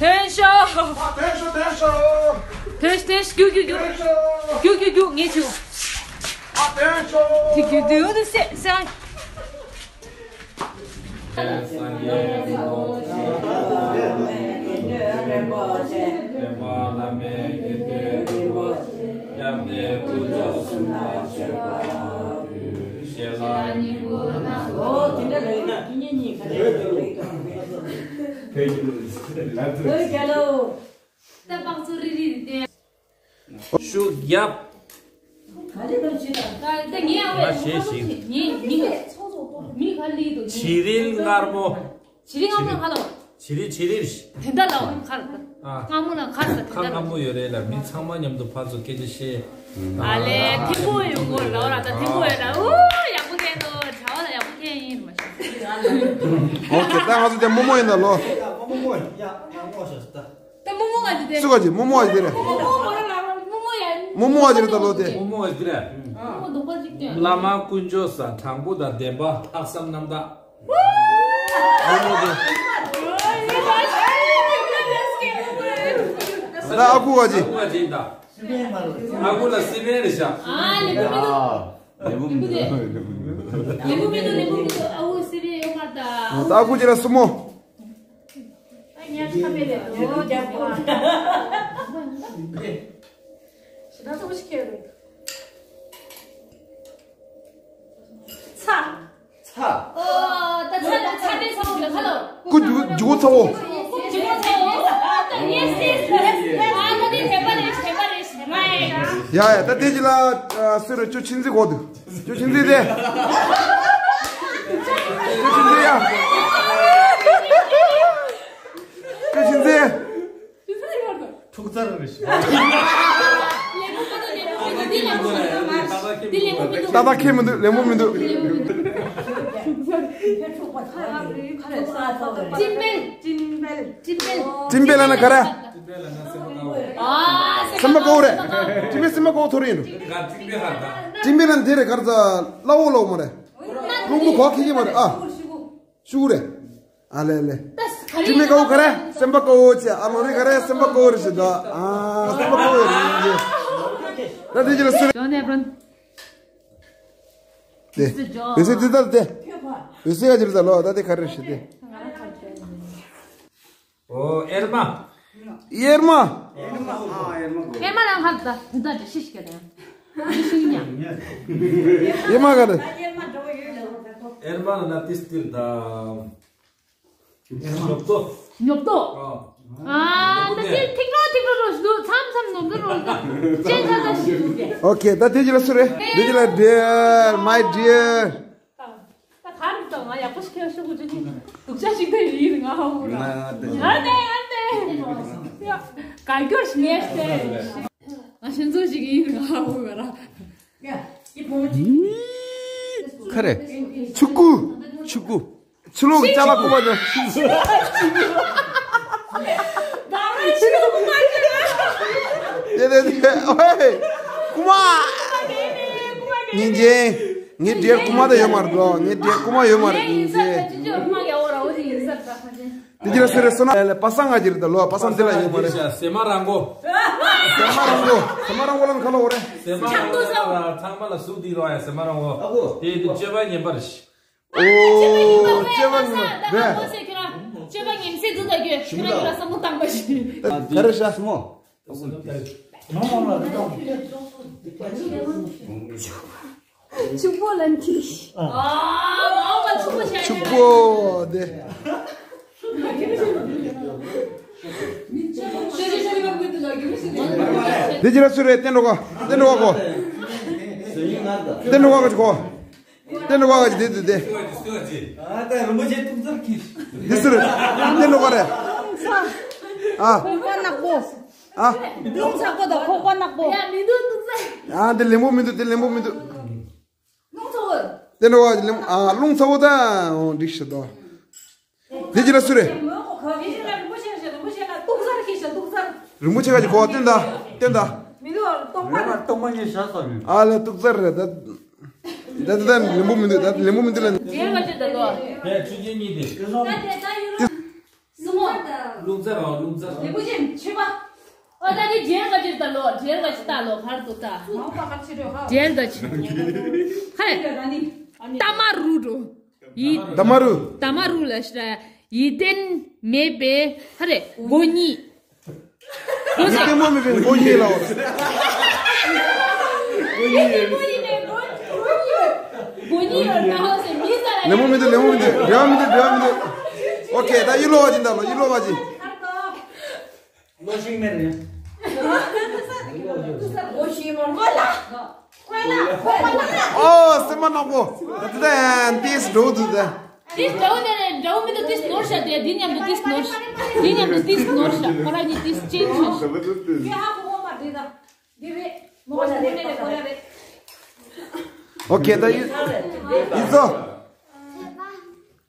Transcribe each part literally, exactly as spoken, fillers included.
ཐོན་ཤོག་ཐོན་ཤོག་ཐོན་ཤོག་ཐོན་ཤོག་ཐོན་ཤོག་རྒྱུག་རྒྱུག་རྒྱུག་ཐོན་ཤོག་རྒྱུག་རྒྱུག་རྒྱུག་ངས་བྱུག་ཐོན་ཤོག་རྒྱུག་རྒྱུག་རྒྱུག་སེ་སེ། ཤུགས་རྒྱབ། ད་ངས་ཨ་ང་ཞེས་ཤིག་ངས་མི་ག་མི་ག་ལི་དུ་བྱི་རིལ་མངར་མོ། བྱི་རིལ་མངར་མོ་ག་ལ་བ། བྱི་རིལ་བྱི་རིལ། དེ་འདྲ་ལ་བ་ག་ལ་བ། ཨ། མངར་མོ་ལ་ག་ལ་བ། ཁ་མངར་མོ་ཡོད་རེད་ལ། མི་ཚང་མ་མཉམ་དུ་ཕར་ཚུར་སྐད་ཆ་བཤད། ཨ་ལས་ཐེངས་པོ་ཡོང་གོ་ལ་བ་ལ། ད་ཐེངས་པོ་ཡོད་ལ། ཨུ་ཡག་པོ་ཁྱེད་ཚོ་བྱ་བ་ལ་ཡག་པོ་ཁྱེད་ཡིན་མ་ཤེས། ཨོ་ཁེ། ད་ང་ཚོ་དེ་རྨོ་མོ་ཡིན་ད་ལོ། རྨོ་མོ་ཡིན་ཡ། ང་ངོ་ཤེས་སུ་ད། ད་རྨོ་མོ་ག་ཅི་དེ། སུ་ག་ཅི་རྨོ་མོ་ག་ཅི་དེ་རེད། རྨོ་མོ་མོ་ར་ལ་རྨོ་མོ་ཡ། རྨོ་མོ་ག་ཅི་རེད་ད་ལོ་དེ། རྨོ་མོ་ག་ཅི་རེད། རྨོ་མོ་དོག་པ་ཅིག་སྟོན། བླ་མ་དཀོན་མཆོག་གསུམ། དྲང་པོ་དང་བདེན་པ། ལྷག་བསམ་རྣམ་དག་རྨོ་མོ་དེ། ད་ཨ་ཁུ་ག་ཅི། ཨ་ཁུ་ག་ཅི་ཡིན་ད། ཨ་ཁུ་ལ་སི་པན་རེད་ཤག་ཨ་ལེ་བུ་མི་འདུག་ལེ་བུ་མི་འདུག་ལེ་བུ་མི་འདུག་ཨ་ཁུ་སི་པན་ཡོད་མ་རེད་ད། ད་ཨ་ཁུ་ཅི་ལ་སི་མོ། ཨ་ཉག་ཆ་མེད་ལེ། ཞེ་དྲག་ཚོགས་ཤིག་ཁྱེར་རེད། ཚ། ཚ། ཨོ། ད་ཚ་ཚ་དེ་ཚ་བོ་ལ་ཁ་ལོ། ཀུ་འཇུ་འཇུ་ཚ་བོ། འཇུ་ཚ་བོ། ཨ་ད་ཡེས་ཡེས་ཡེས། ཨ་ད་དེ་དེ་པ་རེད་དེ་པ་རེད་དེ་པ་རེད། ཡ་ཡ། ད་དེ་ཅི་ལ་སུ་རེད། ཅོ་ཆིན་ཙི་གོ་འདུག་ཅོ་ཆིན་ཙི་དེ། ཅོ་ཆིན་ཙི་ཡ། ཅོ་ཆིན་ཙི། ཐུག་ཚར་རེད་ཤག་ཏག་ཏག་ཁེལ་མི་འདུག་ལེགས་པོ་མི་འདུག་སྤྲིན་བལ། སྤྲིན་བལ། སྤྲིན་བལ་ལ་ན་ག་རེ། སེམས་པ་དཀར་པོ་རེད། སྤྲིན་བལ་སེམས་པ་དཀར་པོ་ཐོར་ཡིན་འགྲོ། སྤྲིན་བལ་ལ་འདི་རེད་ག་རེ་ཟ། གླ་བོ་ལོག་མ་རེད། རླུང་བུ་གོག་ཁེལ་གྱི་མ་རེད་ཨ། ཤུ་གུ་རེད། ཨ་ལེ་ལེ། སྤྲིན་བལ་དཀར་པོ་ག་རེ། སེམས་པ་དཀར་པོ་བྱས། ཨ་ལོ་རེ་ག་རེ། སེམས་པ་དཀར་པོ་རེད་ཟེར་འདུག་ཨ། སེམས་པ་དཀར་པོ་ཡོད་རེད། ད་དེ་ཅི་ལ་སུ་རེད། ཇོན་ཨེབ་རོན། དེ། འོད་ཟེར་དེ་ལྟར་དེ། འོད་ཟེར་ག་ཅི་ལ་ལོ་ད་དེ་ག་རེ་ཞིག་དེ། ཨོ་ཨེར་མ། ཨེར་མ། ཨེར་མ་རང་ཧ་ད་དེ་ད་དེ་ཤི་ཤི་ག་དེ། ཨེར་མ་ག་རེ། ཨེར་མ་ལ་ན་ཏིས་ཏིར་ད། ཉོབ་ཏོ། ཉོབ་ཏོ། ཨ། ཨ་ད་དེ་ཐིག་རོ་ཐིག་རོ་རོ་ཞིག་འདུག་མཚམས་མཚམས་ནོར་འདུག་རོ་འདུག་ཅན་ཆ་ད་ཞིག་འདུག་གས། ཨོ་ཁེ། ད་དེ་ཅི་ལ་སུ་རེད། དེ་ཅི་ལ་dear, my dear། ད་གར་ད་ང་ཡག་པོ་ཞིག་ཁྱེར་ཤོག་གོ་ཅི་ནི་སྡུག་ཅག་ཞིག་ད་ཡིན་ང་ཧ་གོ་ར། ང་ང་ང་ཨ་ནེ་ཨ་ནེ། ཡ་གར་སྐྱོར་ཞིག་ངས་ཏེ། ང་ཤིང་བཟོ་ཞིག་ཡིན་ང་ཧ་གོ་ག་ར། ཁ་རེ། ཆུ་ཀུ། ཆུ་ཀུ། ཆུ་ལོག་ཅ་ལག་ཀུ་མ་ཅོ། དེ་དེ་དེ་ཨོའེ། ཀུ་མ། ཉིན་རྗེ། ངའི་འདྲེ་ཀུ་མ་ད་ཡོད་མ་རེད་ལོ། ངའི་འདྲེ་ཀུ་མ་ཡོད་མ་རེད་ཉིན་རྗེ། དེ་ཅི་ལ་སུ་རེད་སོ་ན་ལ་པ་སངས་ང་ཅི་རེད་ད་ལོ། པ་སངས་དེ་ལ་ཡོད་མ་རེད། ཟེ་མ་རང་གོ། ཟེ་མ་རང་གོ། ཟེ་མ་རང་གོ་ལ་ཁ་ལོ་རེད། ཟེ་མ་རང་གོ་ལ་ཚང་མ་ལ་སུ་དེ་རོ་ཡ་ཟེ་མ་རང་གོ། དེ་དེ་སྤྱོད་པ་ངན་པ་རེད། ཨོ། སྤྱོད་པ་ངན་པ་རེད། སྤྱོད་པ་ངན་སེ་དུ་ད་གྱོད་ཁྱོད་རང་ཁྱོད་རང་བསམ་བློ་བཏང་པ་ཞིག་ག་རེ་ཤ་སྨོ། ཕྱུག་པོ་ལན་ཁྱི། ཕྱུག་པོ་དེ། དེ་ཅི་ལ་སུ་རེད། བསྟན་འགྲོ་ག་བསྟན་འགྲོ་ག་གོ་བསྟན་འགྲོ་ག་གོ་དེ་ནི་བ་ག་ཅི་དེ་དེ་དེ། ཨ་ད་རིན་པོ་ཆེ་ཏུག་ཙར་གྱིས། དེ་སུ་རེད། དེ་ནི་བ་རེད། ཨ། ཁོག་པ་ནག་པོ། ཨ། རླུང་ཚ་པོ་དང་ཁོག་པ་ནག་པོ། ཡ་མི་འདུག་ཏུག་ཙར། ཨ་དེ་ལེན་པོ་མི་འདུག་དེ་ལེན་པོ་མི་འདུག་རླུང་ཚ་པོ། དེ་ནི་བ་ལེན་ཨ་རླུང་ཚ་པོ་ད་འོ་འགྲིག་ཤི་དོ། དེ་ཅི་ལ་སུ་རེད། རིན་པོ་ཆེ་ག་ཅི་གོ་བ་སྟོན་ད་སྟོན་ད། མི་འདུག་སྟོང་པ་རེད། སྟོང་པ་ངས་བཞག་ས་མིན། ཨ་ལ་ཏུག་ཙར་རེད་ད། ད་ད་ད་ལེན་པོ་མི་འདུག་ད་ལེན་པོ་མི་འདུག་ལ། རྒྱན་ག་ཅི་ད་ལོ། ཡ་ཆུ་རྒྱན་གཉིས་དེ། སྲིན་མོ། རླུང་རྩ་རང་རླུང་རྩ་རང་། ལེགས་པོ་ཅན་མཆོད་པ། ཨ་ད་ནི་རྒྱན་ག་ཅི་ད་ལོ། རྒྱན་ག་ཅི་ད་ལོ་གར་དུ་ད། མང་པ་ག་ཅི་རེད་ཧ། རྒྱན་ག་ཅི། ཧེ། ད་མ་རུ་འགྲོ། ཡི། ད་མ་རུ། ད་མ་རུ་ལ་ཤི་ར། ཡིད་བརྟན་མེད་པའི་ཧ་རེ་མགོ་གཉིས། ཡིད་བརྟན་མ་མེད་པའི་མགོ་གཉིས་ལ། ལེན་པོ་མི་འདུག་ལེན་པོ་མི་འདུག་འབྲེལ་བ་མི་འདུག་འབྲེལ་བ་མི་འདུག་ཨོ་ཁེ་ད་ཡིད་ལོ་བ་ཅིག་འདུག་ལོ་ཡིད་ལོ་བ་ཅིག་ལོ་ཤིང་མེར་ཡ། ཨོ་སེམས་པ་ནག་པོ། ད་ད་ཏིས་འགྲོ་འདུག་ད། ཏིས་འགྲོ་ནས་འགྲོ་མི་འདུག་ཏིས་ནོར་ཤ་དེ་འདི་མཉམ་དུ་ཏིས་ནོར་ཤ། འདི་མཉམ་དུ་ཏིས་ནོར་ཤ་ཁོ་ར་གཉིས་ཏིས་ཅེན་ཇི་ཤ། ཨོ་ཁེ་ད་ཡིད་ཡིད་ཚོ།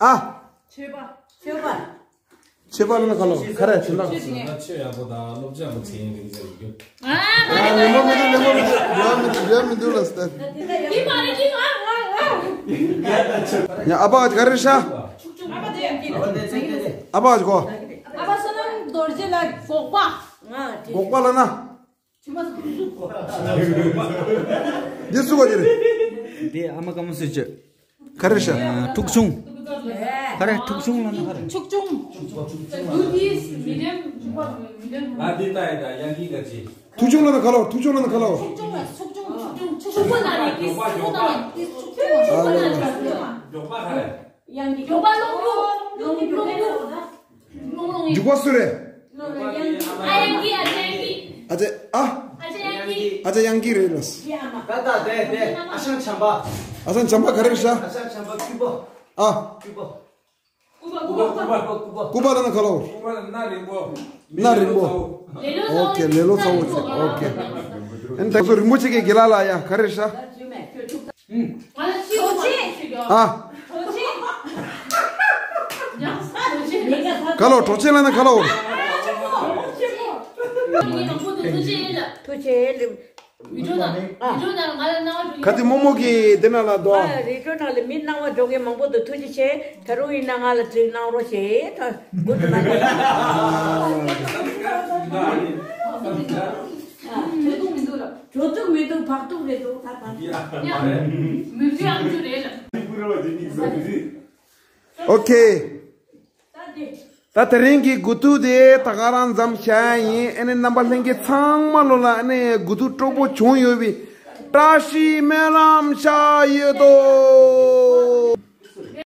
ཨ། ཆོས་པ། ཆོས་པ། ཆོས་པ་ལ་ན་ཁ་ལོ་ཁ་ར་ཆོས་ལ། ཆོས་པ་ལ་ཆོས་ཡག་པོ་དང་སློབ་སྦྱོང་པོ་བྱེད་ཡིན་པའི་ཚེ་རྒྱུ། ཨ་ལེ་མོ་མི་འདུག་ལེ་མོ་མི་འདུག་འགྲོ་མི་འདུག་འགྲོ་མི་འདུག་ལ་སྟེ། ཡིན་པ་རེད་ཡིན་ཨ་ཨ་ཨ། ཡ་ཨ་ཕ་ག་རེ་ཤ། ཨ་ཕ་གོ། ཨ་ཕ་བསོད་ནམས་རྡོ་རྗེ་ལ་སྒོག་པ། སྒོག་པ་ལ་ན། འདི་སུ་ག་འདི་རེད། འདི་ཨ་མ་ཀ་མོ་སུ་ཅི། ག་རེ་ཤ། ཨ་ཁྲུག་ཆུང་། ག་རེ་ཁྲུག་ཆུང་ལ་ན་ག་རེ། ཁྲུག་ཆུང་། ཨ་འདི་ལྟ་ཡི་ད་ཡ་འདི་ག་ཅི། ཁྲུག་ཆུང་ལ་ན་ག་ལོ། ཁྲུག་ཆུང་ལ་ན་ག་ལོ། ཁྲུག་ཆུང་ཁྲུག་ཆུང་ཁྲུག་ཆུང་ཁྲུག་ཆུང་ལ་ན་གི་ཁྲུག་ཆུང་ལ་ན་གི་ཁྲུག་ཆུང་ལ་ན་གི། ཡང་གི་མགྱོགས་པ་རླུང་རླུང་རླུང་རླུང་རླུང་རླུང་རླུང་། མགྱོགས་པ་སུ་རེད། ཨ་ཡང་གི་ཨ་ཅན་གི། ཨ་ཅན་ཨ། ཨ་ཅན་ཡང་གི། ཨ་ཅན་ཡང་གི་རེད་ལ། ད་ད་དེ་དེ་ཨ་ཞང་བྱམས་པ། ཨ་ཞང་བྱམས་པ་ག་རེ་རེད་ཤག་ཨ་ཞང་བྱམས་པ་ཁུ་པོ། ཨ། ཁུ་པོ། ཁུ་པོ་ཁུ་པོ་ཁུ་པོ་ཁུ་པོ། ཁུ་པོ་ལ་ན་ག་ལོ། ཁུ་པོ་ལ་ན་རིང་པོ། ན་རིང་པོ། ཨོ་ཁེ་ལེ་ལོ་ཚ་བོ་ཚེ་ཨོ་ཁེ། ཨན་ད་ཚོ་རིན་པོ་ཆེ་གི་དགེ་ལགས་ལ་ཡ་ག་རེ་རེད་ཤག་ཨ། ག་ལོ་གྲོགས་ཆེན་ལ་ན་ག་ལོ། ཐུགས་རྗེ་ཆེ། ག་དེ་རྨོ་མོ་གི་དེ་ན་ལ་དོ། རི་ཁྲོད་ནང་ལ་མི་སྣང་བ་འགྲོ་མཁན་མང་པོ་འདུག་ཐུགས་རྗེ་ཆེ། ད་རུང་ཡིན་ན་ང་ལ་དྲི་གནང་རོགས་ཞེས་ད་དགོད་དུ་མ་ནས། གྲོ་ཐུག་མི་འདུག་ལ། གྲོ་ཐུག་མི་འདུག་བག་ཐུག་རེད་འདུག་ད་བག་ཡ། མི་འདུག་ཨང་ཅུ་རེད་ལ། ཨོ་ཁེ། ད་དེ་རིང་གི་དགུ་ཐུག་དེ་ད་ག་རང་མཚམས་བཞག་ཡིན། ཨ་ནི་རྣམ་པ་ལྷན་རྒྱས་ཚང་མ་ལོ་ལ་ཨ་ནི་དགུ་ཐུག་སྤྲོ་པོ་བྱུང་ཡོད་པའི་བཀྲ་ཤིས་སྨོན་ལམ་བཞག་ཡོད་དོ།